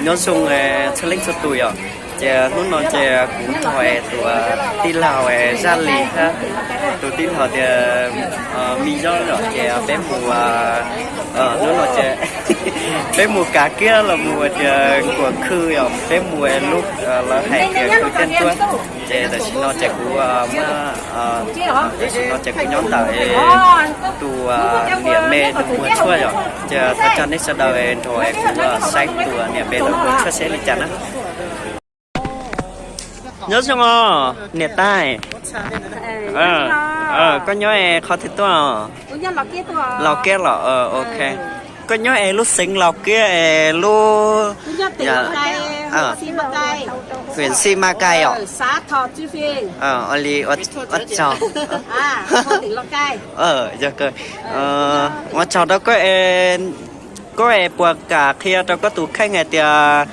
Nyob zoo txhua leej txhua tus yom, ces hnub no ces kuv nrog tus tij laug Zaj Lis thiab tus tij laug tias Me Yob yom, ces peb mus, hnub no ces peb mus kav kiab los mus tias Nkuas Khw yom, peb mus lub lawv hais tias Khw Tiaj Nruab. Ces tam sim no ces kuv muab, tam sim no ces kuv nyob ntawm tus niam me nws muag tshuaj yom, ces thov caw nej sawv daws nrog kuv saib tus niam me nws muag tshuaj seb li cas na. Nyob zoo os niam tais. Koj nyob qhov twg tuaj? Laus Kiab los, ok. Koj nyob es lub xeev Laus Kiab es lub, Xij Maj Kai os. Ua li, ua tsaug. Yog, ua tsaug rau koj. Koj es puas kam qhia rau koj tus kheej hais tias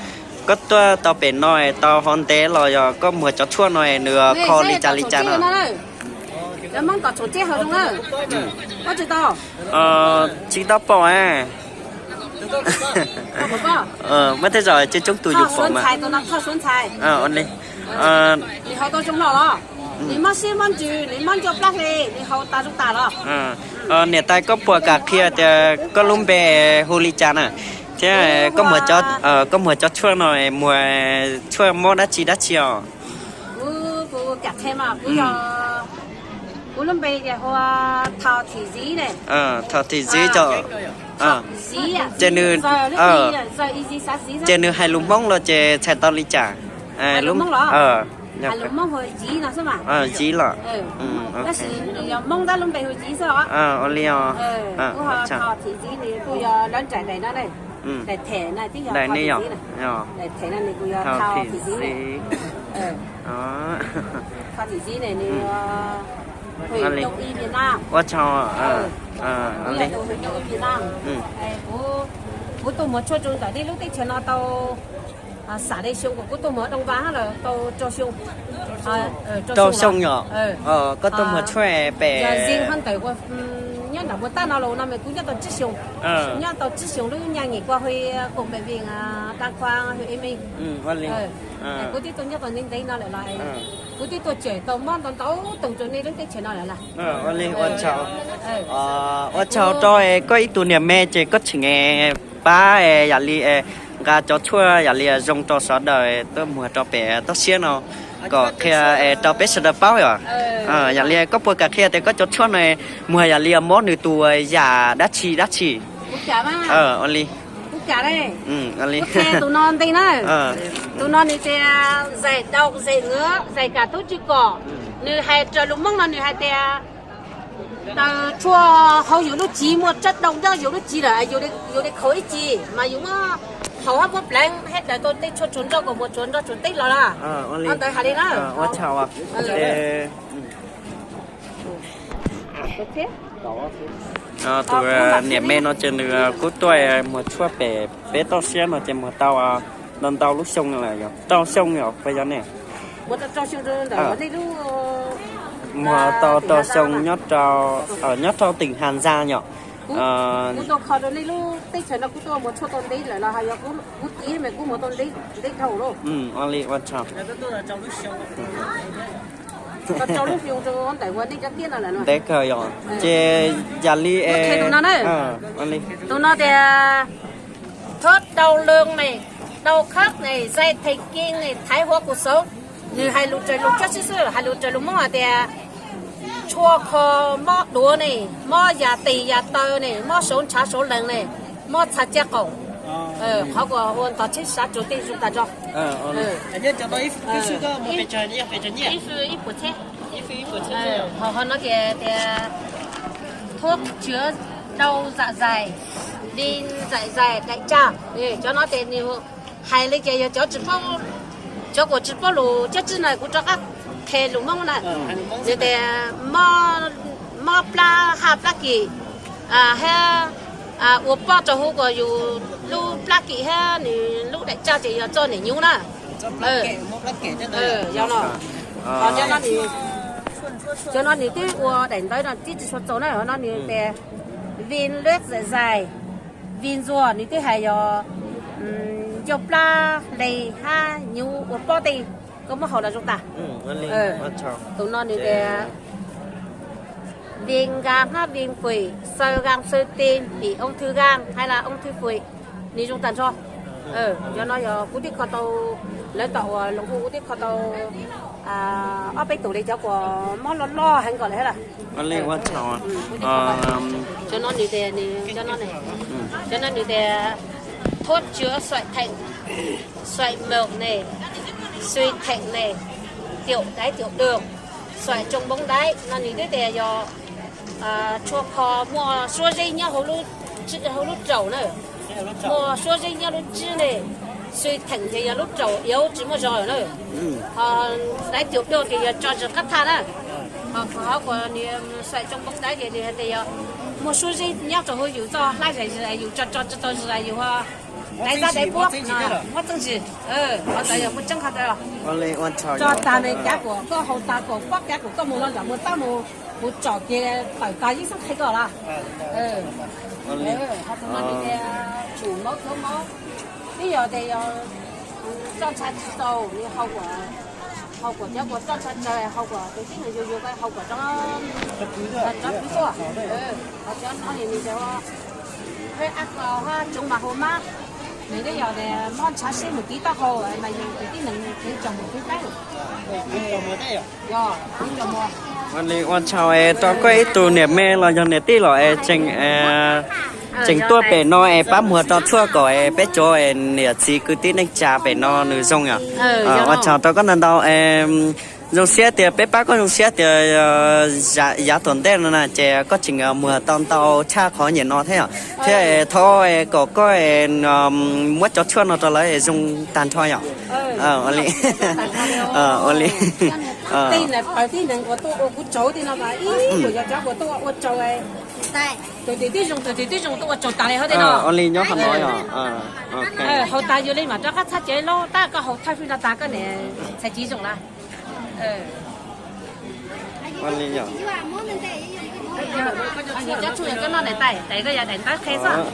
koj tuaj tau pem no es tau hov ntev los yog koj muag cov tshuaj no es nws kho li cas li cas no? Tsis tau pom. Muaj tej zaum tsis coob tus yus pom mas. Niam tais, koj puas kam qhia tias koj lub npe hu li cas na, thiab koj muag cov tshuaj no muag tshuaj mob dab tsi dab tsi os? Thaum Thim Ziv, ces nws, ces nws hais lus Hmoob los ces txhais tau li cas? Ziv los. Ua li os. Daim ne yom? Thaum Thim Ziv. Ua tsaug. Kuv tuaj muag tshuaj rau ntawm nej lub teb chaws no tau xya xyoo, kuv tuaj muag Doo Vas lawm tau rau xyoo. Rau xyoo yom? Koj tuaj muag tshuaj pem, yog zis ho ntawm ua, nyob nram Muas Taj no los no mas kuv nyob tau tsib xyoo. Nyob tau tsib xyoo lub nyaj nyim kua hu ua Koom Bệnh viện Đa khoa huyện Yên Minh. Kuv twb tuaj nyob tau ntev ntev no lawm los kuv twb tuaj cawm tau mob ntau ntau tus rau nej lub teb chaws no lawm las. Ua li, ua tsaug. Ua tsaug rau koj ib tug niam me ces koj tseem pab yam li nqa cov tshuaj yam li zoo rau sawv daws tuaj muag rau pem toj siab no, kom qhia rau peb sawv daws paub yom. Yam li koj puas kam qhia tias koj cov tshuaj no muag yam li mob nws tus yam dab tsi dab tsi? Ua li. Tus no nti na. Tus no nws tias zais dau zais ngwv zais kam tub tsi kom. Nws hais raws lus Hmoob no nws hais tias taws tshuaj hauv yus lub txiv muaj tsab dau nyob yus lub txiv lawm, yus li khaus ib txhis mas yus muab haus hab muab pleev hab daws tau tej tshuaj tshuav nroj kom muag tshuav nroj tshuav teb los lawm. Ntawd hais li na. Tus niam me no ces nws kuj tuaj muag tshuaj pem peb toj siab no ces muag tau ntau ntau lub xyoo lawm, yog rau xyoo yom, puas yog ne? Muag tau rau xyoo nyob rau, nyob rau tỉnh Hà Giang yom. Kuv tau kho rau nej lub teb chaws no kuv tuaj muag tshuaj tau ntev lawm los hais yog kuv txiv mas kuv muag tau ntev dhau lawm. Ua li, ua tsaug. Ntev kawg yom. Ces yam li tus no tias thoát đau lưng ne, đau khớp ne, dây thần kinh ne, thoái hóa cột sống. Nws hais lus raws lus Tsab Sib xwb, hais lus raws lus Hmoob hais tias tshuaj kho mob duav ne, mob yam tes yam taw ne, mob saud ntshav saud lees ne, mob txha caj qaum. Qhov uas ua ntog tsheb sav tsuag tej zoo tas tso. Ho no ces tias thuốc chữa đau dạ dày, viêm dạ dày, đại tràng. Cov no ces nws hais li ces yog cov tsis paub, cov kuv tsis paub lus Tsab Sib na kuv rov qab qhia lus Hmoob na. Nws tias mob plab haj plab kim, hab ua pob rau hauv kom yus lub plab kim hab nws lub đại tràng ces yog txoj niam nyub na. Yog no. Cov no nws twb ua daim ntawv no tib tsis tshua txaus na, no nws tias viêm loét dạ dày, viêm ruột nws twb hais yog Coj plab hle hab nyuv ua pob teb, koj muab hau los zoo tas. Tus no nws tias viêm gan hab viêm phổi, sơ gan sơ ti, bị ung thư gan hay là ung thư phổi, nws zoo tag nrho. Cov no yog kuv twb kho tau, lawv tom uas los hu kuv twb kho tau ob peb tus li cov kuas mob loj loj heev nkaus li lawm. Cov no nws tias, cov no nws tias thuốc chữa sỏi thận, sỏi mật này, suy thận này, tiểu đái tiểu đường, sỏi trong bóng đáy no nws twb tias yog tshuaj kho muaj suab zeb nyob hauv lub raum na, muaj suab zeb nyob lub tsib ne, suy thận ces yog lub raum yuav tsis muaj zog na, ho đái tiểu đường ces yog tso zis qab thaj na, ho qhov kuas nws sỏi trong bóng đáy ces nws hais tias yog muaj suab zeb nyob rau hauv yus txoj hlab zais zis, yus tso tso tsis tau zis, yus ho dai zab dai puab, muab txeeb zis. Qhov ntawd yog muaj tseeb qhov ntawd. Tso tag ne, kav kuas koj haus tag kuas pob kav kuas koj mus no zam mus tab mus, kuv tsom kiag tawm tag ib xeeb qhia koj los. Ho tus no nws tias tsum mob khaub mob, twb yog tias yog txoj ntsha tsis tau, nws haus kuas, haus kuas cov kuas txoj ntsha tsawg, haus kuas tus tib neeg yug yug, haus kuas rov, rov kwv tuaj. Ho cov no nws tias huyết áp cao hab chống mệt ho mab, nws twb yog mob ntshav siab mus tiv taub hau mas yus tus tib neeg tseem mus kwv teeb. Ua li ua tsaug es rau koj ib tug niam me los yog niam tij los es tseem, tseem tuaj pem no es pab muag rau tshuaj kom es peb cov niam txiv kwv tij neej tsa pem no nws zoo yom. Ua tsaug rau koj ntau ntau. Zoo siab tias peb pab koj, zoo siab tias yav tom ntej no na ces koj tseem muag tau ntau tshaj qhov nyuam no thiab yom. Thiab thov kom koj muab cov tshuaj no rau lawv zoo tag nrho yom. Ua li, ua li. Ua li nyob qhov no yom. Haus tas yus li mam rov qab txhab cev lauj, tab koj haus thawj fwj no tas koj niam txhais tsiv zoo lawm. Ua li yom. Cov tshuaj yog cov no daim tais, tais koj yog daim ntaub qhe xwb.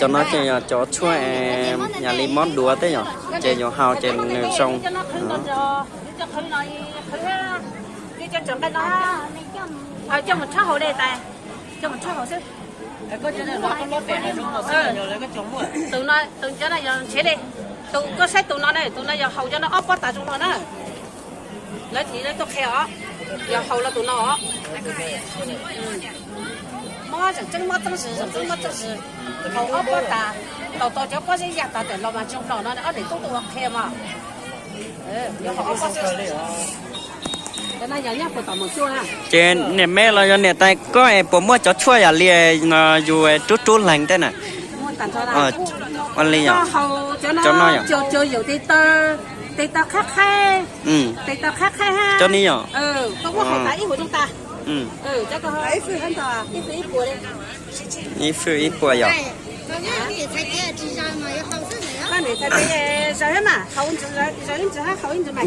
Cov no ces yog cov tshuaj yam li mob duav tej yom, ces yuav haus ces nws zoo. Coj mus tshab hauv li tais, coj mus tshab hauv xwb. Tus no, tus cov no yog ntshiav li, tus koj saib tus no ne, tus no yog haus cov no ob pob tas zoo no na. Lawv tsis, lawv tuaj qhia os, yog haus los tus no os. Mob zeem tseeb mob txeeb zis, zeem tseeb mob txeeb zis, haus ob pob tas, tau tau cov pob zeb yaj tas tawm los mas zoo hlo no, ob daim tub tuaj ua qhia mas. Ces niam me los yog niam tais koj es puas muaj cov tshuaj yam li yus rub rub leeg tej na? Ua li yom. Cov no yom. Tes taw qhab qhaib, tes taw qhab qhaib hab. Cov ni yom. Koj muab haus tas ib huam zoo tas. Ib fwj ib puas yom.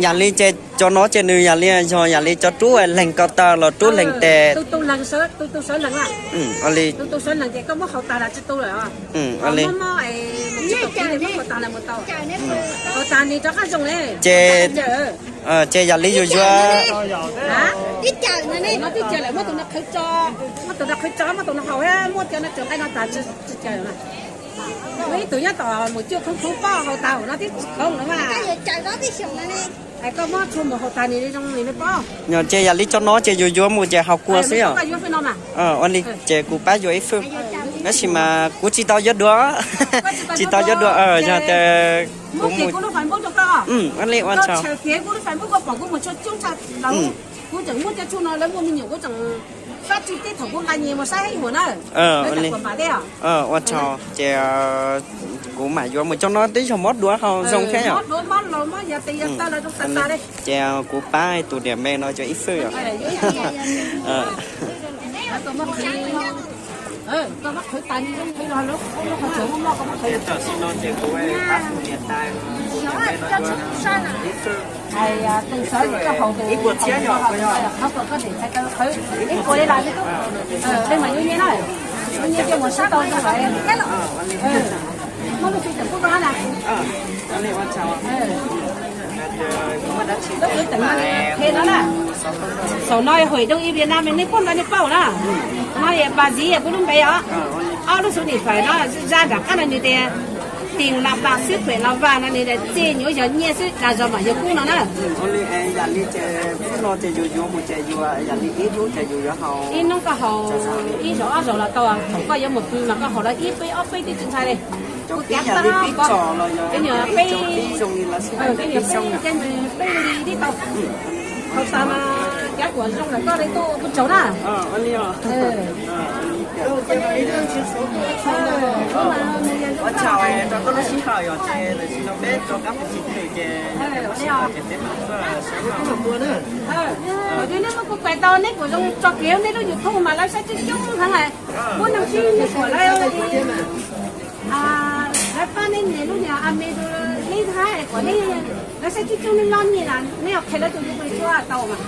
Yam li ces cov no ces nws yam li yog yam li cov rub leeg ko taw los rub leeg tes. Ua li. Ces yam li yus yuav. Ib tus nyob tom mus cuaj khoob khoob pob haus tas no tib khoob no mas. Koj muab tshuaj mus haus tas nws zoo nws pob. Ces yam li cov no ces yus yuav mus ces haus kua xwb yom. Ua li ces kuv pab yuav ib fwj. Tab sis mas kuv tsis tau yuav dua, tsis tau yuav dua, yog tias kuv mus. Ua li ua tsaug. Ua tsaug ces kuv mam yuav mus cov no twb yog mob duav ho zoo thiab yom. Ces kuv pab tus niam me no yuav ib fwj yom. Saum no huam doo ib Vietnam nej pom ntawd nej paub na. No yog Pab Ziv yog kuv lub npe os. Ob lub xub ntim fais no, zaj nram qab no nws tias, tìm lại bằng sức khỏe là vàng no nws tias txij nyuam yog nyiaj xwb dag zog mam yog kub no na. Ib hnub koj haus ib zaug ob zaug los tau, thaum koj yuav mus pw mas koj haus lawm ib peb ob peb twb tsis ntshai li. Kuv kav tag koj, peb nyuam peb, peb nyuam peb, peb li tib tau. Thaum tas mas kav kuam zoo lawm koj li tuaj kuv tsaug na. Kuv kuaim tau neb kuj zoo tso kev neb lub YouTube mas lawv saib coob coob heev, muaj neeg sib neb kuam lawv, lawv pab neb neb lub niag a me rau neb hab kuam neb, lawv saib coob coob neb lob nyiaj na, neb ho qhia lawv tus YouTube tau mas.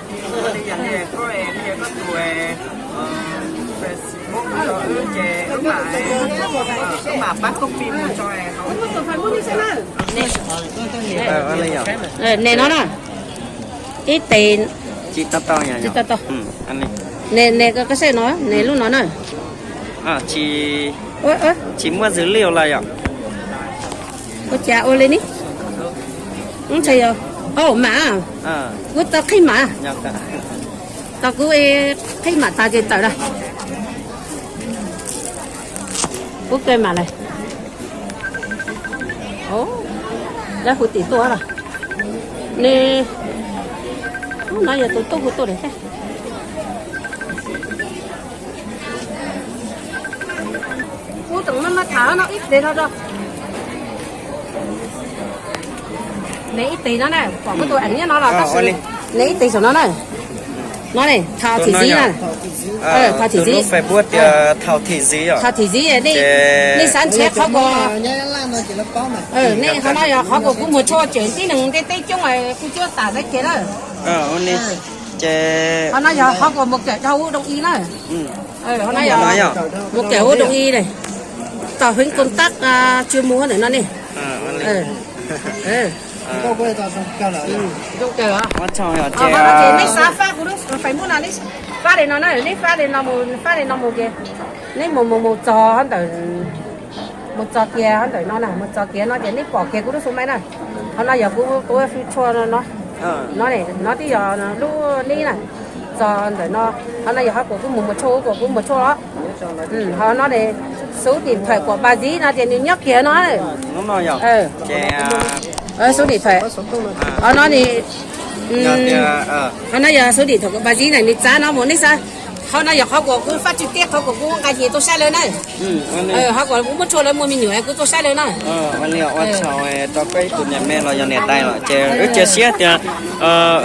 Neb no na, ib tes, neb, neb koj saib no, neb lub no na. Tsis muaj dữ liệu lawm yom. Ua cas ua li ne? Ntshai yog, o mam, kuv tau qhib mam, tau kuv qhib mam tas ces tawm lawm. Kuv kawg mam lawm. Dab hu tim tuaj los, ne, no yog tus tub hu tuaj lawm thiab. Kuv tseem maj maj tham no ib tes no rau. Neb ib tes no na, pom kuv tus eev nyob no los tab sis neb ib tes saum no na. No ne, Thọ Thị Dí na. Thọ Thị Dí. Thọ Thị Dí, nej xav nrhiav qhov kuas, nej qhov no yog qhov kuas kuv muag tshuaj tseem tib neeg ntiaj teb coob kuv cuab tam ntawd kiag na. Qhov no yog qhov kuas mus kawm rau ub doo i na. Qhov no yog mus kawm ub doo i ne. Tos heev koob tab tsis mus ntawm no ne. Zoo kawg. Ces nej xav fab kuv lub Facebook no, fab li no na, neb fab li no mus, fab li no mus ces neb mus mus mus txog ntawm, mus txog kiag ntawm no na, mus txog kiag no ces neb pom kiag kuv lub xu maib na. Qhov no yog kuv, kuv fwj tshuaj no, no ne, no twb yog lub neb na, txog ntawm no. Qhov no yog qhov kuas kuv mus muag tshuaj, kuas kuv muag tshuaj os. Qhov no ne, số điện thoại của bà Dí no ces nws nyob kiag no. Số điện thoại. Qhov no ne, qhov no yog số điện thoại của bà Dí na, nws txav no mus neb xav. Qhov no yog qhov kuas kuv fab tswv tiab, qhov kuas kuv nqa nyiaj tuaj saib lawv na. Qhov kuas kuv muab tshuaj lawv muaj me nyuam kuv tuaj saib lawv na. Rau koj ib tug niam me los yog niam tais los ces wb cia siab tias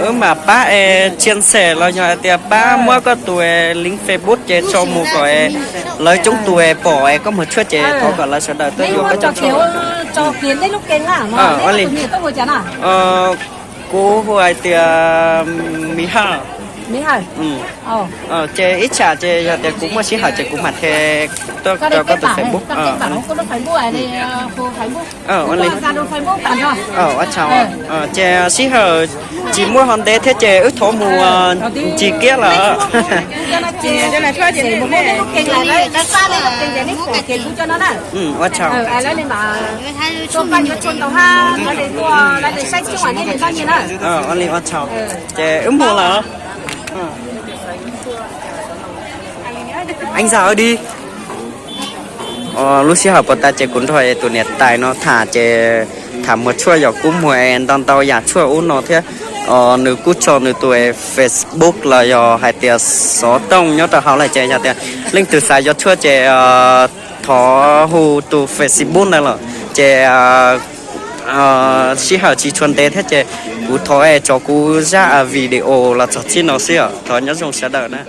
wb mam pab es chia sẻ los yog hais tias pab muab koj tus link Facebook ces tso mus kom lawv coob tus pom es koj muag tshuaj ces thov kom lawv sawv daws tuaj yuav koj cov tshuaj. Kuv hu hais tias Mi Hawj. Ces ib tsam ces yog tias kuv muaj sij hawm ces kuv mam them tuaj rau koj tus Facebook. Ua li. Ces sij hawm tsis muaj ho ntev thiab ces wb thov mus ncig kiab lawm. Ua tsaug. Ua li ua tsaug. Ces wb mus lawm. Anh già ơi đi. Lub sij hawm puas tas ces kuv nrog tus niam tais no tham ces tham muag tshuaj yog kuv muag ntau ntau yam tshuaj ub no thiab. Nws kuj tso nws tus Facebook los yog hais tias xov tooj nyob rau hauv lawm ces yog tias leej twg xav yuav tshuaj ces thov hu tus Facebook ntawd los ces sij hawm tsis tshua ntev thiab ces kuv thov es tso kuv zaj video los txog txij no xwb os. Thov nyob zoo sawv daws na.